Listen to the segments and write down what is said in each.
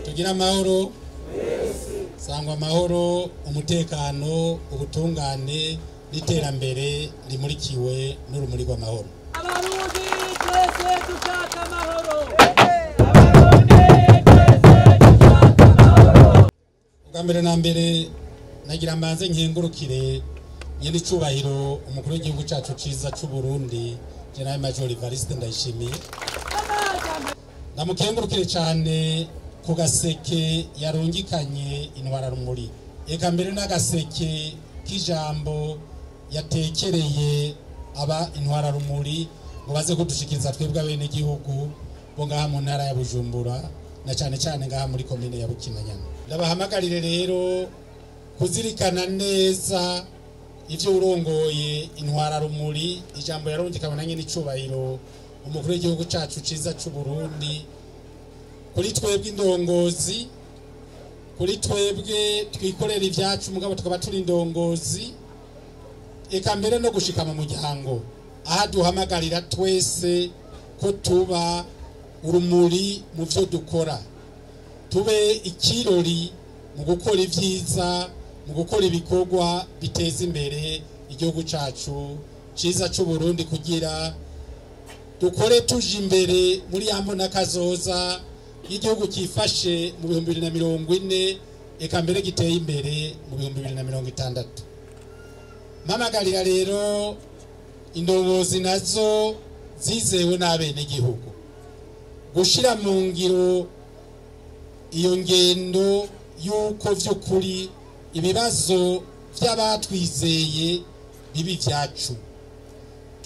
Tugira amahoro, sangwa amahoro, umutekano, ubutungane n'iterambere rimurikiwe n'urumuri rw'amahoro. Abarundi twese dushaka amahoro. Abarundi twese dushaka amahoro. Ubwa mbere na mbere nagira mbanze nkengurukire nyene icubahiro umukuru w'igihugu cacu ciza c'u Burundi General Major Evariste Ndayishimiye. Ndamukengurukire cyane ku gaseke yarungikanye intwararumuri, eka mbere n'agaseke k'ijambo yatekereye aba intwararumuri ngo baze kudushikiriza twebwe abenegihugu bo ngaha mu ntara ya Bujumbura na cyane cyane ngaha muri komine ya Bukinanyana. Ndabahamagarire rero kuzirikana neza ivyo urongoye intwararumuri, ijambo yarungikanye na nyene icubahiro umukuru w'igihugu cacu ciza c'u Burundi, kuri twebwe indongozi, kuri twebwe twikorera ivyacu mugabo tukaba turi indongozi, eka mbere no gushika mu muryango, aha duhamagarira twese ko tuba urumuri mu vyo dukora, tube ikirori mu gukora ivyiza, mu gukora ibikorwa biteza imbere igihugu cacu ciza c'u Burundi, kugira dukore tuje imbere muri ya mbona kazoza y'igihugu cyifashe mu 2040, eka mbere giteye imbere mu 2060. Mpamagarira rero indongozi nazo zizewe n'abenegihugu gushira mu ngiro iyo ngendo y'uko vy'ukuri ibibazo vy'abatwizeye bibi vyacu,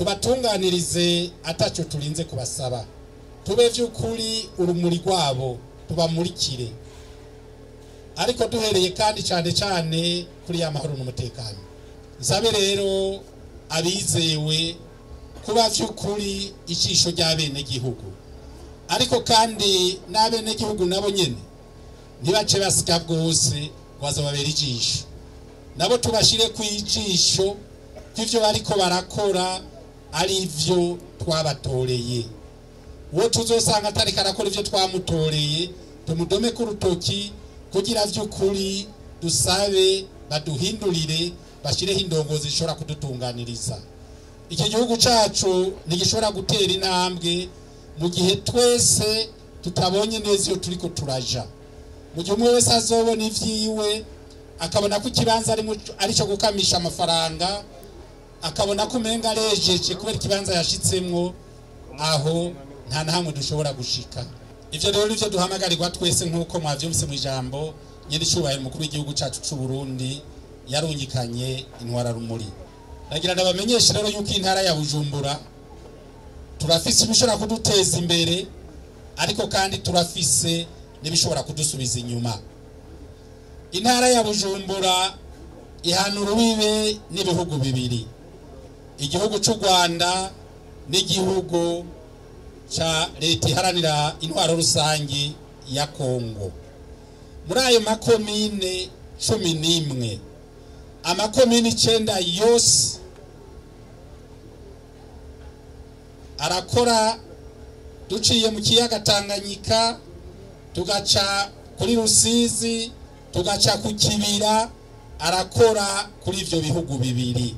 tubatunganirize ataco turinze kubasaba, tube vy'ukuri urumuri rwabo tubamurikire, ariko duhereye kandi cyane cyane kuri ya mahoro n'umutekano. Nsabe rero abizewe kuba vy'ukuri ijisho ry'abenegihugu, ariko kandi n'abenegihugu nabo nyene ntibace basika bwose ngo bazobabera ijisho, nabo tubashire ku ijisho kw'ivyo bariko barakora ari ivyo twabatoreye. Uwo tuzosanga atariko arakora ivyo twamutoreye tumudome ku rutoki, kugira vy'ukuri dusabe baduhindurire, bashireho indongozi zishobora kudutunganiriza. Iki gihugu cacu ntigishobora gutera intambwe mu gihe twese tutabonye neza iyo turiko turaja. Mu gihe umwe wese azobona ivyiwe, akabona ko ikibanza arico gukamisha amafaranga, akabona ko umenga arejeje kubera ikibanza yashitsemwo, aho nta na hamwe dushobora gushika. Ivyo rero nivyo duhamagarirwa twese nk'uko mwavyumvise mu ijambo nyene icubahiro umukuru w'igihugu cacu c'u Burundi yarungikanye intwararumuri. Nagira ndabamenyeshe rero yuko intara ya Bujumbura turafise ibishobora kuduteza imbere, ariko kandi turafise n'ibishobora kudusubiza inyuma. Intara ya Bujumbura ihana urubibe n'ibihugu bibiri, igihugu c'u Rwanda n'igihugu ca leta iharanira intwaro rusangi ya Kongo. Muri ayo makomine 11, amakomine 9 yose arakora duciye mu kiyaga Tanganyika, tugaca kuri Rusizi, tugaca ku Kibira, arakora kuri ivyo bihugu bibiri.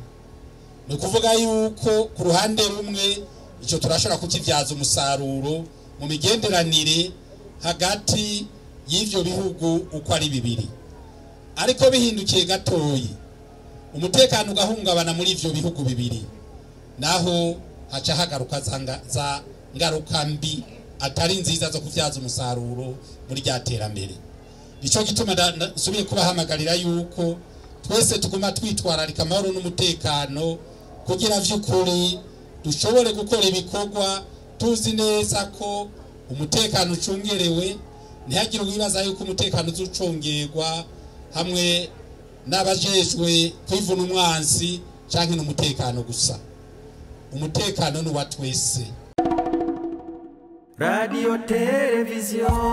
Ni ukuvuga yuko ku ruhande rumwe ico turashobora kukivyaza umusaruro mu migenderanire hagati y'ivyo bihugu uko ari bibiri. Ariko bihindukiye gatoyi, umutekano ugahungabana muri ivyo bihugu bibiri, naho haca hagaruka za ngaruka mbi atari nziza zo kuvyaza umusaruro muri rya terambere. Nico gituma nsubiye kubahamagarira yuko twese tuguma twitwararika amahoro n'umutekano, kugira vy'ukuri dushobore gukora ibikorwa tuzi neza ko umutekano ucungerewe. Ntihagire uwibaza yuko umutekano uzucungerwa hamwe n'abajejwe kwivuna umwansi canke n'umutekano gusa. Umutekano ni uwa twese. Radio Television